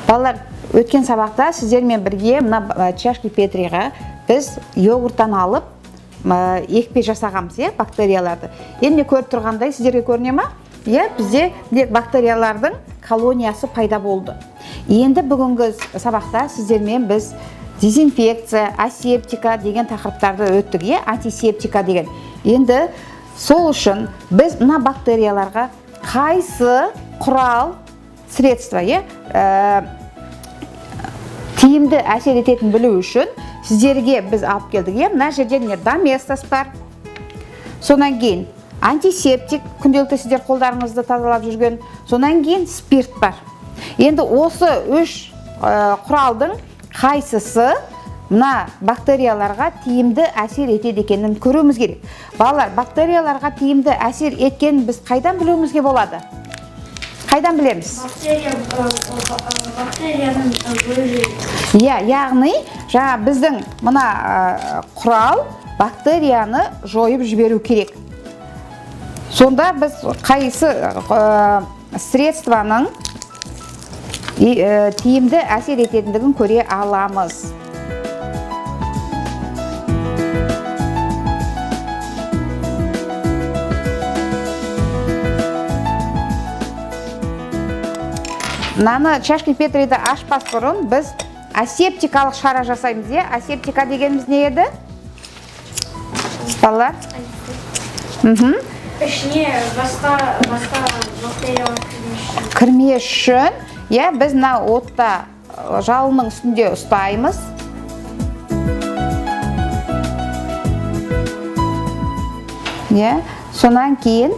Балалар, өткен сабақта сіздермен бірге мына чашки Петриға біз йогурттан алып екпе жасағанбыз, иә, бактерияларды. Енді көріп тұрғандай, сіздерге көріне ма? Иә, бізде бактериялардың колониясы пайда болды. Енді бүгінгі сабақта сіздермен біз дезинфекция, асептика деген тақырыптарды өттік, иә, антисептика деген. Енді сол үшін біз мына бактерияларға қайсы құрал, средство, иә, тиімді әсер ететінін білу үшін сіздерге біз алып келдік, иә. Мына жерде міне доместос бар. Сонан кейін антисептик, күнделікті сіздер қолдарыңызды тазалап жүрген. Сонан кейін спирт бар. Енді осы үш құралдың қайсысы мына бактерияларға тиімді әсер етеді екенін көруіміз керек. Балалар, бактерияларға тиімді әсер еткенін біз қайдан білуімізге болады? Қайдан білеміз? Бактерияның өлуі. Иә, яғни жаңа біздің мына құрал бактерияны жойып жіберу керек. Сонда біз қайсы средствоның тиімді әсер ететіндігін көре аламыз. Мынаны чашки Петриді ашпас бұрын біз асептикалық шара жасаймыз, иә? Асептика дегеніміз не еді? Балалар? Ішіне басқа бактериялар кірмес үшін. Кірмес үшін, иә, біз мына отта жалынның үстінде ұстаймыз. Иә, сонан кейін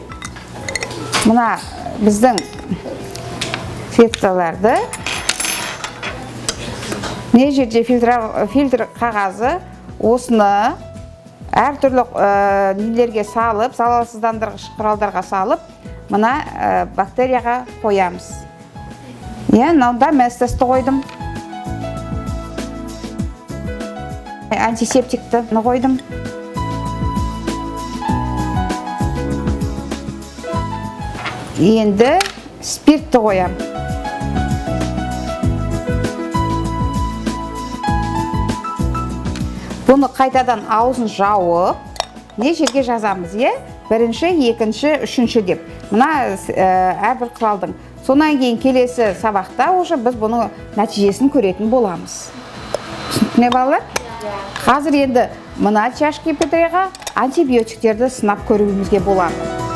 мына біздің средстволарды не жерде фильтр қағазы, осыны әртүрлі нелерге салып, залалсыздандырғыш құралдарға салып, мына бактерияға қоямыз. Иә, мынау доместосты қойдым. Антисептикті қойдым. Енді спиртті қоямын. Бұны қайтадан аузын жауып, не жерге жазамыз, иә? Бірінші, екінші, үшінші деп. Мына әрбір құралдың. Сонан кейін келесі сабақта уже біз бұның нәтижесін көретін боламыз. Түсінікті ме, балалар? Қазір енді мына чашки Петриға антибиотиктерді сынап көруімізге болады.